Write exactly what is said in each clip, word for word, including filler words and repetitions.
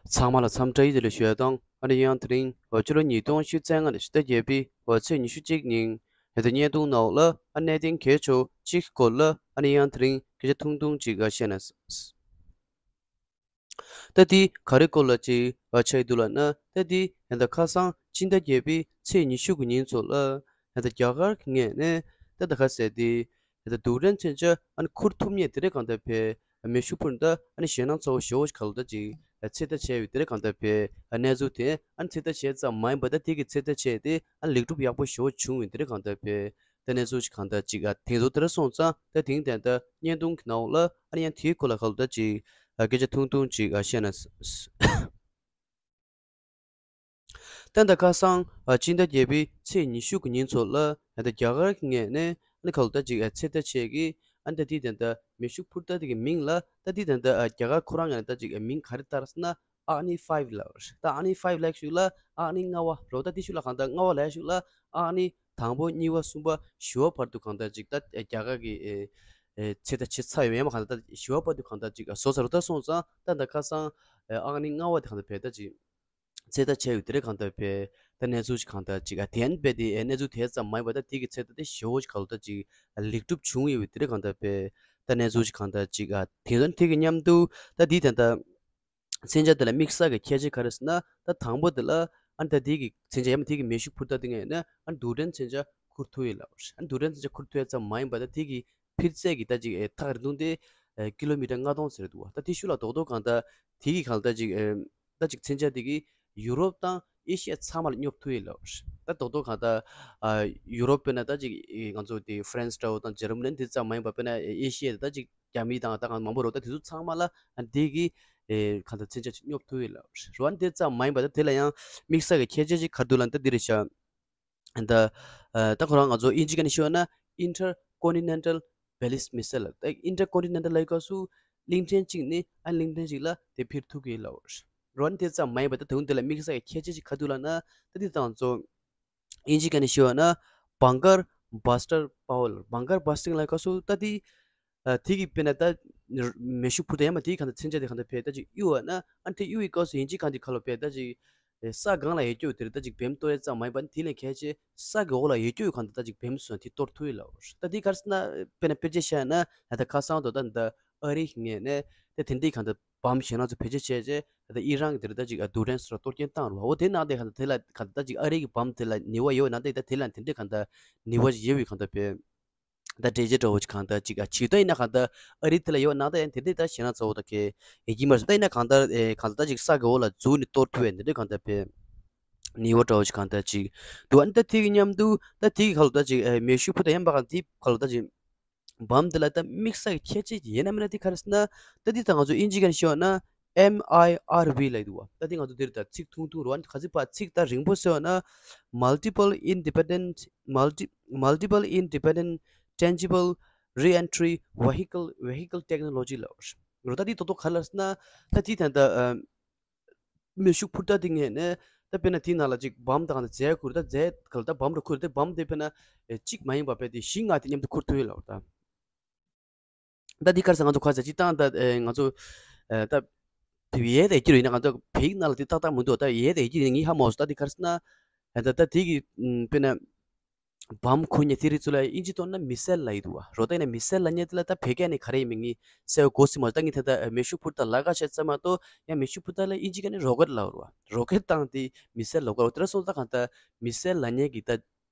ཚང་མ་ལ་འཚམས་བཀྲ་ཡི་བདེ་ལེགས་ཞུ་ཡ་དང་། ཨ་ནི་ཡང་དེ་རིང་འོ་ཕྱི་ལོ་ཉིས་སྟོང་ཉི་ཤུ་རྩ་ལྔ་ནས་ཕྱི་ཟླ་བརྒྱད་པའི་འོ་ཚེས་ཉི་ཤུ་གཅིག་ཉིན་ཡང་ད་བརྙན་ཐུང་ནང་ལ་ཨ་གནད་དོན་གལ་ཆེ་བ་གཅིག་སྐོར་ལ་ཨ་ནི་ཡང་དེ་རིང་སྐད་ཆ་ཐུང་ཐུང་ཅིག་ཨ་བཤད་ན། ད་དེ་ག་རེ་སྐོར་ལ་ཅིག་ཨ་ཆགས་འདུག་ལབ་ན། ད་དེ་ཡང་ད་ཁ་སང་ཕྱི་ཟླ་བརྒྱད་པའི་ཚེས་ཉི་ཤུ་དགུ་ཉིན་ཚོ་ལ་ཡང་ད་རྒྱ་གར་གྱི་ངོས་ནས་ད་ད་ག་ཟེར་དེ། ད་རྡུལ་ཕྲན་མཚོན་ཆ་ཨ་ནི་ཁུར་ཐུབ་མཁན་དེ་འདྲ་གང་ལྟར་བས་མེ་ཤུགས་འཕུར་མདའ་ཨ་ནི་ཞེད་སྣང་ཚ་བོ་ཞེ་པོ་ཞིག་ག་ལ་ད་ཅིག་ཚོད་ལྟ་བྱས་ཡོད་དེ་འདྲ་གང་ལྟར་བས་གནས་ཚུལ་དེ་ཨ་ནི་ཚོད་ལྟ་བྱས་ཙམ་མ་ཡིན་པ་ད་དེ་གི་ཚོད་ལྟ་བྱས་ཏེ་ཨ་ནི་ལེགས་གྲུབ་ཡག་པོ་ཞེ་པོ་བྱུང་ཡོད་དེ་འདྲ་གང་ལྟར་བས་ད་གནས་ཚུལ་ཞིག་གང་ལྟར་ཅིག་ཨ་དེང་ཚོ་དེ་འདྲ་སོང་ཙང་ད་དེང་དེ་ད་བརྙན་ཐུང་གི་ནང་ལ་ཨ་ནི་ཡང་དེའི་སྐོར་ལ་ག་ལ་ད་ཅིག་ཨ་སྐད་ཆ་ཐུང་ཐུང་ཅིག་ཨ་བཤད་ན། ད་ད་ཁ་སང་ཨ་ཕྱི་ཟླ་བརྒྱད་པའི་ཚེས་ཉི་ཤུ་དགུ་ཉིན་ཚོ་ལ་ད་ལྟ་རྒྱ་གར་གྱི་ངོས་ནས་ཨ་ནི་ག་ལ་ད་ཅིག་ཨ་ཚོད་ལྟ་བྱས་ཀྱི་ཨ་ནི་ད་དེའི་ད་ལྟ་མེ་ཤུགས་འཕུར་མདའ་དེ་གི་མིང་ལ་ད་དེའི་ད་ལྟ་ཨ་རྒྱ་གར་ཁོ་རང་ངོས་ནས་ད་ཅིག་ཨ་མིང་ག་རེ་བཏགས་ཟེར་ན་ཨག་ནི་ཕའིབ་ལབ་རེད། ད་ཨག་ནི་ཕའིབ་ལབ་ཤུགས་ལ་ཨག་ནི་ལྔ་པ་རོ། ད་དེ་ཤུགས་ལ་གང་ལྟར་ལྔ་པ་ལབ་ཤུགས་ལ་ཨག་ནི་དང་པོ་གཉིས་པ་གསུམ་པ་བཞི་པ་བར་དུ་གང་ལྟར་ཅིག་ད་ཨ་རྒྱ་གར་གྱི་ཨེ་ཨེ་ཚོད་ལྟ་བྱེད་ཚར་ཡོད་མ་གང་ལྟར་ད་བཞི་པ་བར་དུ་གང་ལྟར་ཅིག་ཨ་བཟོ་ཚར་རོ། ད་སོང་ཙང་ད་ད་ཁ་སང་ཨེ་ཨག་ནི་ལྔ་པ་དེ་གང་ལྟར་བས་ད་ཅིག་ཚོད་ལྟ་བྱས་ཡོད་དེ་རེད། གང་ལྟར་བས་ད་གནས་ཚུལ་ཞིག་གང་ལྟར་ཅིག་ཨ་དེན་བས་དེ་གནས་ཚུལ་དེ་ཙམ་མ་ཡིན་པ་ད་དེ་གི་ཚོད་ལྟ་དེ་ཞེ་པོ་ཞིག་ག་ལ་ད་ཅིག་ཨ་ལེགས་གྲུབ་བྱུང་ཡོད་དེ་རེད། གང་ལྟར་བས་ད་གནས་ཚུལ་ཞིག་གང་ལྟར་ཅིག་ཨ་དེ་ཚོ་དེ་གི་མཉམ་དུ་ད་དེའི་ད་ལྟ་མཚོན་ཆ་དེ་ལ་དམིགས་བསལ་གྱི་ཁྱད་ཆོས་ག་རེ་ཟེར་ན། ད་དང་པོ་དེ་ལ་ཨ་ནི་ད་དེ་གི་མཚོན་ཆ་ཡང་མ་དེ་གི་མེ་ཤུགས་འཕུར་མདའ་དེ་ངོས་ནས་ཨ་ནི་རྡུལ་ཕྲན་མཚོན་ཆ་འཁུར་ཐུབ་ཡོད་ལབ་རེད། ཨ་ནི་རྡུལ་ཕྲན་མཚོན་ཆ་འཁུར་ཐུབ་ཡོད་ཙམ་མ་ཡིན་པ་ད་དེ་གི་འཕེལ་ཚད་ཀྱི་ད་ཅིག་ཨེ་ཐག་རིང་ཐུང་དེ་ཨེ་ཀི་ལོ་མི་ཊར་ལྔ་སྟོང་ཟེར་འདུག་བ། ད་དེ་ཤུགས་ལ་རྡོག་རྡོག་གང་ལྟར་དེ་གི་གང་ལྟར་ཅིག་ཨེ་ད་ཅིག་མཚོན་ཆ་དེ་གི་ཡུ་རོབ་དང་ཨེ་ཤི་ཡ་ཚང་མ་ལ་སྙོབ་ཐུབ་ཡོད་ལབ་རེད། ད་རྡོག་རྡོག་གང་ལྟར་ཨ་ཡུ་རོབ་དཔེར་ན་ད་ཅིག་ཨེ་ང་ཚོ་དེ་ཧྥ་རན་སི་འདྲ་བོ་དང་འཇར་མ་ནི་དེ་ཙམ་མ་ཡིན་པ་དཔེར་ན་ཨེ་ཤི་ཡ་དེ་ད་ཅིག་རྒྱ་མི་དང་ད་གང་མང་པོ་རོ། ད་དེ་ཚོ་ཚང་མ་ལ་ཨ་འདི་གི་ཨེ་གང་ལྟར་མཚོན་ཆ་ཅིག་སྙོབ་ཐུབ་ཡོད་ལབ་རེད། འོ་ཨ་ནི་དེ་ཙམ་མ་ཡིན་པ་ད་དེ་ལ་ཡང་དམིགས་བསལ་གྱི་ཁྱད་ཆོས་ཅིག་ག་རེ་འདུག་ལབ་ན་ད་འདི་རེད་ཤག་ད་ཨ་ད་ཁོ་རང་ང་ཚོ་དབྱིན་ཇི་སྐད་ནས་ཤོད་ན་Intercontinental Ballistic Missile ལབ། ད་Intercontinental ལབ་སྐབས་སུ་གླིང་ཕྲན་གཅིག་ནས་ཨ་གླིང་ཕྲན་གཅིག་ལ་དེ་འཕུར་ཐུབ་ཀྱི་ཡོད་ལབ་རེད། འོ་ཨ་ནི་དེ་ཙམ་མ་ཡིན་པ་ད་དེ་འདི་ལ་དམིགས་བསལ་གྱི་ཁྱད་ཆོས་ཅིག་ག་རེ་འདུག་ལབ་ན་ད་འདི་ད་ང་ཚོ་དབྱིན་ཇི་སྐད་ནས་ཤོད་ན་Bunker Buster Power། Bunker Busting ལབ་སྐབས་སུ་ད་དེ་ཨ་དེ་གི་དཔེར་ན་ད་མེ་ཤུགས་འཕུར་མདའ་ཡང་མ་དེའི་གང་ལྟར་མཚོན་ཆ་དེ་གང་ལྟར་བས་ད་ཅིག་གཡུག་པ་ན་ཨ་དེ་གཡུག་པའི་སྐབས་སུ་དབྱིན་ཇི་གང་དེ་ཁ་ལོ་བས་ད་ཅིག་ས་སྒང་ལ་ཡོད་རྒྱུ་དེར་ད་ཅིག་བེམ་གཏོར་ཡ་ཙམ་མ་ཡིན་པ་ནི་དེ་ལས་གལ་ཆེ་ས་གི་འོག་ལ་ཡོད་རྒྱུ་གང་དེ་ད་ཅིག་བེམ་སོང་དེ་གཏོར་ཐུབ་ཡོད་ལབ། ད་དེ་ག་རེ་ཟེར་ན་དཔེར་ན་དཔེར་བརྗོད་བཤད་ན་ད་ཁ་སང་དུ་ད་ད་ཨ་རི་ངོས་ནས་ད་དེ་འདྲའི་གང་ལྟར་བམ་ཞེ་ན་ཚོ་བེད་སྤྱོད་བྱས་རྗེས་ད་ཨི་རན་གྱི་དེར་ད་ཅིག་རྡུལ་ཕྲན་སོགས་གཏོར་སྐྱོན་བཏང་རུ་བ། འོ་དེ་ནང་དེ་གང་ལྟར་དེ་ལ་གང་ལྟར་ད་ཅིག་ཨ་རི་གི་བམ་དེ་ལ་ནུས་པ་ཡོད་ན་དེ་ད་དེ་ལ་དེ་འདྲའི་གང་ལྟར་ནུས་པ་ཡོད་པའི་གང་ལྟར་བས། ད་འགྲེལ་བྱེད་འདྲ་བོ་ཅིག་གང་ལྟར་ཅིག་ཨ་ཇི་ལྟར་ཡིན་ན་གང་ལྟར་ཨ་རི་དེ་ལ་ཡོད་ན་ད་ཡང་དེ་འདྲའི་ད་ཞེ་ན་ཚ་བོ་ད་གེ་ཡེ་གི་མ་རེད། ད་ཡིན་ན་གང་ལྟར་ཨེ་གང་ལྟར་ད་ཅིག་ས་གི་འོག་ལ་འཛུལ་ནས་གཏོར་ཐུབ་པའི་འདི་འདྲའི་གང་ལྟར་བས་ནུས་པ་འདྲ་བོ་ཅིག་གང་ལྟར་ཅིག་འདུག་ཨ་ནི་ད་དེ་གི་མཉམ་དུ་ད་དེ་གི་ཁ་ལོ་ད་ཅིག་ཨེ་མེ་ཤུགས་འཕུར་མདའ་ཡིན་པ་གང་དེ་ཁ་ལོ་ད་ཅིག་བམ་འདི་ལ་ད་དམིགས་བསལ་གྱི་ཁྱད་ཆོས་ཡིན་ན་མིན་ན་དེ་ག་རེ་ཟེར་ན། ད་འདི་ད་ང་ཚོ་དབྱིན་ཇི་སྐད་ནས་ཤོད་ན་M I R V ལབ་འདུག་བ། ད་འདི་ང་ཚོ་འདིར་ད་ཚིག་ཐུང་ཐུང་རུ་བ་ག་ཚིག་ཕ་ཚིག་ད་རིང་པོ་ཟེར་བ་ན་Multiple Independent Multi Multiple Independent Tangible Reentry Vehicle Vehicle Technology ལབ་རུ། ད་འདི་ཏོག་ཏོག་ག་ལ་ཟེར་ན་ད་འདི་ད་ད་མེ་ཤུགས་འཕུར་མདའ་འདི་ངས་ནས་ད་དཔེར་ན་དེའི་ནང་ལ་ཅིག་བམ་དང་རྫས་ཁུར་ད་རྫས་ག་ལ་ད་བམ་རུ་ཁུར་ད་བམ་དེ་དཔེར་ན་གཅིག་མ་ཡིན་པ་དཔེ་དེ་བཞི་ལྔ་དེ་མཉམ་དུ་ཁུར་ཐུབ་ཡོད་ལབ་ད། ད་འདི་ག་རེ་ཟེར་ང་ཚོ་ག་རེ་ཟེར་སྤྱིར་བཏང་ད་ང་ཚོ་ད་ཡས་དེ་ཀྱི་རེད་ན་ང་ཚོ་བོད་ཡིག་ནང་ལ་དེ་ཏག་ཏག་མི་འདུག་ད་ཡས་དེ་ཀྱི་རེད་ངས་ཧ་མ་གོ་སོང་། ད་འདི་ག་རེ་ཟེར་ན་ད་ད་དེ་གི་དཔེར་ན་བམ་ཁུར་མཁན་དེ་རིགས་ཚོ་ལ་དབྱིན་ཇི་ཐོག་ན་མི་སེལ་ལབ་ཡི་འདུག་བ། རོ་ད་ཡིན་ན་མི་སེལ་ལབ་མཁན་དེ་ལ་ད་བོད་སྐད་ནས་ག་རེ་ཡིན་མིན་ངས་གསལ་པོ་གོ་སྲིད་མ་རེད། ད་ངས་ད་ད་མེ་ཤུགས་འཕུར་མདའ་ལབ་ག་བཤད་ཙམ་མ་གཏོགས་ཡང་མེ་ཤུགས་འཕུར་མདའ་ལ་དབྱིན་ཇི་སྐད་ནས་རོ་ཀེད་ལབ་རོ་བ། རོ་ཀེད་དང་དེ་མི་སེལ་ལབ་ག་རོ་དེ་ར་སོང་ད་གང་ད་མི་སེལ་ལབ་མཁན་གྱི་ད།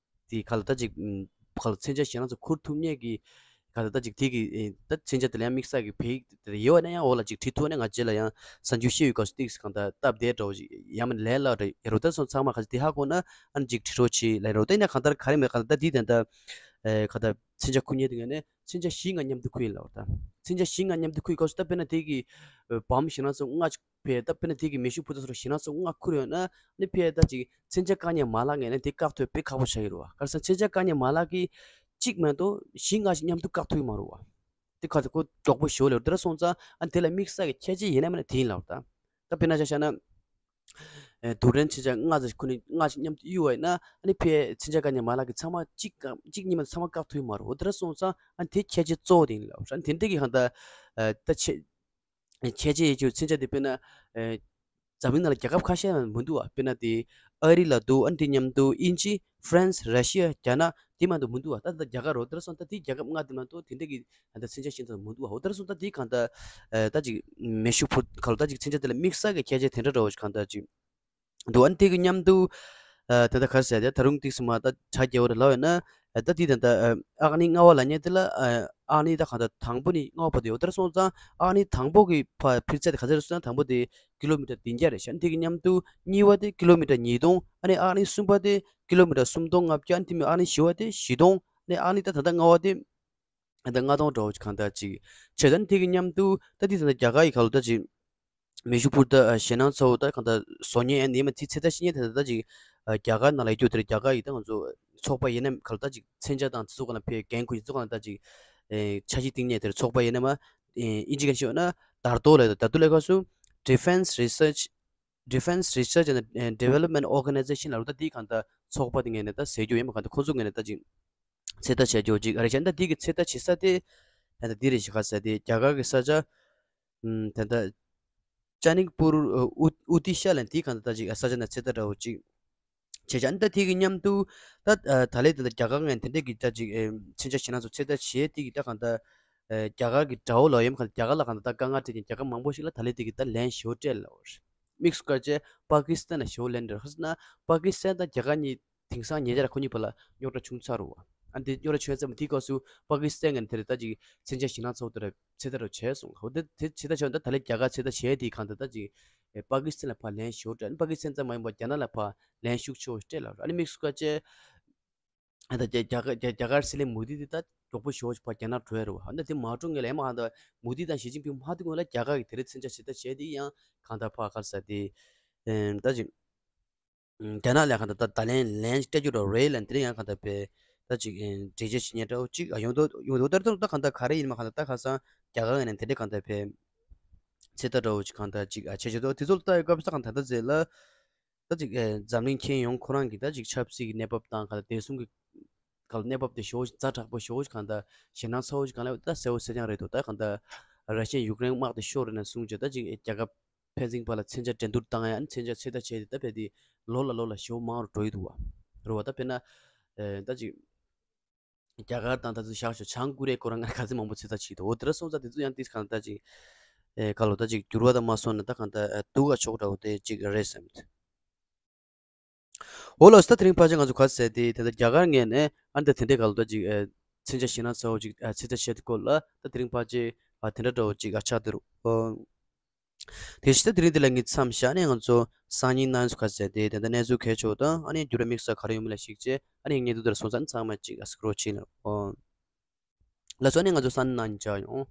དེ་ག་ལ་ད་ཅིག་ག་ལ་མཚོན་ཆ་ཞེ་ན་ཚོ་ཁུར་ཐུབ་མཁན་གྱི་ག་ལ་ད་ཅིག་དེ་གི་ད་མཚོན་ཆ་དེ་ལ་ཡང་དམིགས་བསལ་གྱི་བོད་ཡིག་དེ་ཡོད་ན་ཡང་འོག་ལ་ཅིག་བྲིས་ཐུབ་ན་ང་རྗེས་ལ་ཡང་གསར་འགྱུར་བཤད་ཡོད་སྐབས་སུ་ཏིག་གང་ལྟར་སྟབས་བདེ་འདྲ་བོ་ཅིག་ཡང་མིན་ལས་སླ་རེད། ཡ་རོ་ད་སོང་ཚང་མ་ག་ཚོད་དེ་ཧ་གོ་ན་ཨ་ནི་ཅིག་བྲིས་རོགས་བྱེད་ལ་རོ་ད་ཡིན་ན་གང་ལྟར་ག་རེ་མེད་ག་ལ་ད་དེ་ད་ལྟ་ག་ད་མཚོན་ཆ་ཁུར་མཁན་དེ་ངས་ནས་མཚོན་ཆ་བཞི་ལྔ་མཉམ་དུ་ཁུར་ཡིན་ལབ་ད། མཚོན་ཆ་བཞི་ལྔ་མཉམ་དུ་ཁུར་ཡིན་སྐབས་སུ་ད་དཔེར་ན་དེ་གི་བམ་ཞེ་ན་ཚོ་ལྔ་ཅིག་བས་ད་དཔེར་ན་དེ་གི་མེ་ཤུགས་འཕུར་མདའ་སོགས་ཞེ་ན་ཚོ་ལྔ་ཁུར་ཡོད་ན་ནི་ཕེ་ད་ཅིག་མཚོན་ཆ་བཀག་ཉར་མ་ལག་ངོས་ནས་དེ་བཀག་ཐུབ་དཔེ་ཁག་པོ་ཆགས་ཡོད་རེད་བ། ག་རེ་ཟེར་མཚོན་ཆ་བཀག་ཉར་མ་ལག་གིས་གཅིག་མ་གཏོགས་བཞི་ལྔ་ཞིག་མཉམ་དུ་བཀག་ཐུབ་ཀྱི་མ་རེད་བ། དེ་ཁ་ཚ་ཁོ་མགྱོགས་པོ་ཞེ་པོ་ལས་དེ་འདྲ་སོང་ཙང་ཨ་དེ་ལ་དམིགས་བསལ་གྱི་ཁྱད་ཆོས་ཡིན་ན་མིན་ན་དེ་ཡིན་ལབ་ད། ད་དཔེར་ན་ཆ་བཞག་ན་རྡུལ་ཕྲན་མཚོན་ཆ་ལྔ་ཙམ་ཁུར་ནས་ལྔ་ཞིག་མཉམ་དུ་གཡུག་པ་ཡིན་ན་ཨ་ནི་ཕེ་མཚོན་ཆ་བཀག་ཉར་མ་ལག་གིས་ཚང་མ་གཅིག་གམ་གཅིག་གཉིས་མ་གཏོགས་ཚང་མ་བཀག་ཐུབ་ཀྱི་མ་རེད་བ། དེ་འདྲ་སོང་ཙང་ཨ་དེ་ཁྱད་ཆོས་གཙོ་བོ་དེ་ཡིན་ལབ་ད། དེ་འདྲ་གི་གང་ལྟར་ད་ཁྱད་ཆོས་ཡོད་ཀྱི་མཚོན་ཆ་དེ་དཔེར་ན། འཛམ་གླིང་ནང་ལ་རྒྱལ་ཁབ་ཁ་ཤས་མ་མི་འདུག་བ། དཔེར་ན་དེ་ཨ་རི་ལ་འདུག་ཨ་ནི་དེ་མཉམ་དུ་དབྱིན་ཇི། ཧྥ་རན་སི། ར་ཤི་ཡ། རྒྱ་ནག་དེ་མ་གཏོགས་མི་འདུག་བ། ད་ད་རྒྱ་གར་རོ་དེར་སོང་ད་དེ་རྒྱལ་ཁབ་ལྔ་དེ་མ་གཏོགས་དེ་འདྲ་གི་ད་ལྟ་མཚོན་ཆ་ཤིན་ཏུ་མི་འདུག་བ། འོ་དེར་སོང་ད་དེ་གང་ལྟར་ཨ་ད་ཅིག་མེ་ཤུགས་འཕུར་ག་ལ་ད་ཅིག་མཚོན་ཆ་དེ་ལ་དམིགས་བསལ་གྱི་ཁྱད་ཆོས་དེ་འདྲ་འདྲ་བོ་ཞིག་གང་ལྟར་ཅིག་འདུག་ཨ་ནི་དེ་གི་མཉམ་དུ་ཨ་ད་ལྟ་ག་རེ་ཟེར་ཡ་ད་རུང་ཏིག་སི་མ་ད་གྲ་རྒྱས་པོ་རེ་ལབ་ཡོད་ན་ཨ་ད་དེ་ད་ལྟ་ཨ་ཨ་ནི་ལྔ་བ་ལབ་མཁན་དེ་ལ་ཨ་ཨ་ནི་ད་གང་ལྟར་དང་པོ་ནི་ལྔ་བ་བར་དུ་ཡོད། འོ་དེར་སོང་ཙང་ཨ་ནི་དང་པོ་གི་ཕ་འཕུར་ཚད་དེ་ག་ཚོད་རེད་ཟེར་ན་དང་པོ་དེ་ཀི་ལོ་མི་ཊར་བདུན་བརྒྱ་རེད་ཤག་ཨ་ནི་དེ་གི་མཉམ་དུ་གཉིས་པ་དེ་ཀི་ལོ་མི་ཊར་ཉིས་སྟོང་། ཨ་ནི་ཨ་ནི་གསུམ་པ་དེ་ཀི་ལོ་མི་ཊར་སུམ་སྟོང་ལྔ་བརྒྱ། ཨ་ནི་དེ་མིན་ཨ་ནི་བཞི་བ་དེ་བཞི་སྟོང་། ཨ་ནི་ཨ་ནི་ད་ད་ལྟ་ལྔ་བ་དེ་ཨ་ད་ལྔ་སྟོང་འདྲ་བོ་ཅིག་གང་ལྟར་ཅིག་བྱས། ད་ཨ་ནི་དེ་གི་མཉམ་དུ་ད་དེ་ད་ལྟ་རྒྱ་གར་ཡི་ག་ལོ་ད་ཅིག་མེ་ཤུགས་འཕུར་ད་ཞེད་སྣང་ཚ་བོ་ད་གང་ལྟར་བཟོ་མཁན་ཨ་ནི་མ་དེ་ཚེ་ད་ཤི་མཁན་ད་ད་ད་ཅིག་རྒྱ་གར་ནང་ལ་ཡོད་རྒྱུ་དེར་རྒྱ་གར་ཡི་ད་ང་ཚོ་ཚོགས་པ་ཡིན་ན་ག་ལོ་ད་ཅིག་མཚོན་ཆ་དང་དེ་ཚོ་ག་ལ་ཕེ་འགན་ཁུར་ཡིན་ཚོ་ག་ལ་ད་ཅིག་འཆར་གཞི་བཏིང་མཁན་དེར་ཚོགས་པ་ཡིན་ན་མ་ཨིན་ཇི་ག་ཤོད་ན་ཌར་ཏོ་ལ་ད་ཏུ་ལ་ཁ་སུ་Defense Research Defense Research and Development Organization ལ་རུ་ད་དེའི་གང་ལྟར་ཚོགས་པ་དེ་ངས་ནས་ད་ཟེར་རྒྱུ་ཡིན་མ་གང་ལྟར་ཁོང་ཚོ་ངས་ནས་ད་ཅིག་ཚོད་ལྟ་བྱས་རྒྱུ་ཅིག་ཨ་རེ་བྱས་ད་དེ་གི་ཚོད་ལྟ་བྱེད་ས་དེ་ད་ལྟ་དེ་རེད་ཤག་ཁ་ས་དེ་རྒྱ་གར་གི་ས་ཆ་ད་ལྟ་ཅ་ནིག་པུར་ཨུ་ཏི་ཤ་ལན་དེའི་གང་ལྟར་ད་ཅིག་ས་ཆ་ན་ཚོད་ལྟ་འདྲ་བོ་ཅིག་བྱས་ཀྱང་ད་དེ་གི་མཉམ་དུ་ད་ད་ལས་དེ་ད་རྒྱ་གར་ངས་དེ་འདྲས་ཀྱི་ད་ཅིག་མཚོན་ཆ་ཞེད་སྣང་ཚོ་ཚོད་ལྟ་བྱས་དེ་གི་ད་གང་ལྟར་རྒྱ་གར་གྱི་དགྲ་བོ་ལ་ཡོད་མཁན་རྒྱ་གར་ལ་གང་ལྟར་ད་དཀའ་ངལ་འཕྲད་ཀྱིན་རྒྱ་གར་མང་པོ་ཞིག་ལ་ད་ལས་དེ་གི་ད་ལན་ཞོ་སྤྲད་ལ་བར་དམིགས་སུ་བཀར་བྱས་པ་ཀི་སི་ཐན་ལ་ཞོ་ལན་འདྲ་ཧ་ཟེར་ན་པ་ཀི་སི་ཐན་དང་རྒྱ་གར་གཉིས་དེང་སང་ཉེ་ཆར་ཁོ་གཉིས་བར་ལ་རྙོག་དྲ་བྱུང་ཚར་རུ་བ། ཨ་འདི་རྙོག་དྲ་བྱུང་ཚར་མ་དེའི་སྐབས་སུ་པ་ཀི་སི་ཐན་གྱི་དེར་ད་ཅིག་མཚོན་ཆ་ཞེད་སྣང་ཚ་བོ་དེ་ར་ཚོད་ལྟ་རུ་བྱས་སོང་། ཧོ་དེ་དེ་ཚོད་ལྟ་བྱས་ད་ད་ལས་རྒྱ་གར་ཚོད་ལྟ་བྱས་དེའི་གང་ད་ད་ཅིག་པ་ཀི་སི་ཐན་ལ་ཕར་ལན་ཞོ་སྤྲད། ཨ་ནི་པ་ཀི་སི་ཐན་ཙམ་མ་ཡིན་པར་རྒྱ་ནག་ལ་ཕར་ལན་ཤུགས་ཆེ་བོ་སྤྲད་ལ། ཨ་ནི་དམིགས་སུ་བཀར་བྱས། ཨ་ད་རྒྱ་རྒྱ་གར་རྒྱ་རྒྱ་གར་སྲིད་བློན་མོ་དི་དེ་ད་མགྱོགས་པོ་ཞེ་པོ་ཅིག་ཕར་རྒྱ་ནག་འགྲོ་ཡ་རེད་བ། ཨ་ད་དེ་མ་འགྲོ་སྔོན་ལ་ཡང་མ་གང་ད་མོ་དི་དང་ཞི་ཅིན་ཕིང་མ་དེ་སྔོན་ལ་རྒྱ་གར་གྱི་དེ་རིང་མཚོན་ཆ་ཞེ་ད་བྱས་དེ་ཡང་གང་ད་ཕར་ག་རེ་ཟེར་དེ་ཨེམ་ད་ཅིག་རྒྱ་ནག་ལ་གང་ད་ད་ད་ལན་ལན་ཞིག་སྤྲད་རྒྱུ་འདྲ་རེད་ལ། དེ་རིང་ཡང་གང་ད་པའི་ད་ཅིག་ཨེམ་འགྲེལ་བརྗོད་བྱེད་མཁན་འདྲ་བོ་ཅིག་ཨ་ཡོང་དོ་ཡོང་དོ་ལྟར་ད་གང་ད་ག་རེ་ཡིན་མ་གང་ད་ད་ཁ་སང་རྒྱ་གར་ནས་དེ་འདྲ་གང་ད་པའི་ཚོད་ལྟ་འདྲ་བོ་ཅིག་གང་ད་ཅིག་ཨ་བྱས་བྱས་དོ་དེ་ཚོ་ལ་ལྟ་ཡོད་སྐབས་ད་གང་ད་ད་ཟེར་ལ། ད་ཅིག་ཨེ་འཛམ་གླིང་ཁྱོན་ཡོངས་ཁོ་རང་གི་ད་ཅིག་ཆབ་སྲིད་ཀྱི་གནས་བབ་དང་ག་ལ་བདེ་སྲུང་གི་ག་ལ་གནས་བབ་དེ་ཞེ་པོ་ཛ་དྲག་པོ་ཞེ་པོ་གང་ལྟར་ཞེད་སྣང་ཚ་བོ་ཞིག་གང་ལ་ད་གསལ་པོ་གསལ་རྐྱང་རེད་འདུག་ད་གང་ལྟར་ར་ཤི་ཡ་ཡུཀ་རེན་དམག་དེ་ཤོར་རེད་ན་གསུངས་བྱས་ད་ཅིག་རྒྱལ་ཁབ་ཕན་ཚུན་བར་ལ་མཚོན་ཆ་འགྲན་བསྡུར་བཏང་ཡ་ཨ་ནི་མཚོན་ཆ་ཚོད་ལྟ་བྱས་ཏེ་ད་ཕན་ཏེ་ལོ་ལ་ལོ་ལ་ཞེ་པོ་མང་རུ་འགྲོ་ཡི་འདུག་བ། རེད་བ། ད་དཔེར་ན་ཨེ་ད་ཅིག་རྒྱ་གར་དང་ད་ཚོ་བཞག་ཤོག་བྱང་ཀོ་རི་ཡ་ཁོ་རང་ང་ག་ཚོད་མང་པོ་ཚོད་ལྟ་བྱས་འདུག་འོ་དེ་འདྲ་སོང་ཙང་དེ་ཚོ་ཡང་ཏིས་གང་ལྟར་ཅིག་ཨེ་ག་ལོ་ད་ཅིག་འགྱུར་བ་དང་མ་སོང་ན་ད་གང་ལྟར་ཨེ་སྡུག་ག་ཕྱོགས་འདྲ་བོ་དེ་ཅིག་རེད་བསམ། འོ་ལགས་སོ། ད་དེ་རིང་ཕལ་ཆེར་ང་ཚོ་ག་ཟེར་དེ་དེ་འདྲ་རྒྱ་གར་ངོས་ནས་ཨ་འདི་དེ་འདྲའི་ག་ལོ་ད་ཅིག་ཨེ་མཚོན་ཆ་ཞེད་སྣང་ཚ་བོ་ཅིག་ཨེ་ཚོད་ལྟ་བྱས་དེ་སྐོར་ལ་ད་དེ་རིང་ཕལ་ཆེར་ཨ་དེ་འདྲ་འདྲ་བོ་ཅིག་ཨ་ཆགས་བསྡད་རུང་། འོ། དེ་བཞིན་ད་དེ་རིང་འདི་ལ་ངས་མཚམས་བཞག་ནས་ང་ཚོ་སང་ཉིན་གནངས་ཚེ་ག་ཟེར་དེ་དེ་འདྲ་གནས་ཚུལ་གལ་ཆེ་བ་དང་ཨ་ནི་འགྱུར་བ་དམིགས་བསལ་ག་རེ་ཡོང་མིན་ལ་གཞིགས་བྱས་ཨ་ནི་ངས་འདི་ལྟར་སོང་ཙང་ཚང་མ་ཅིག་ཨ་སི་ཀྲོལ་བྱས་ནས། འོ། ལགས་སོ། ཨ་ནི་ང་ཚོ་སང་ཉིན་གནངས་ཉིན་མཇལ་ཡོང་།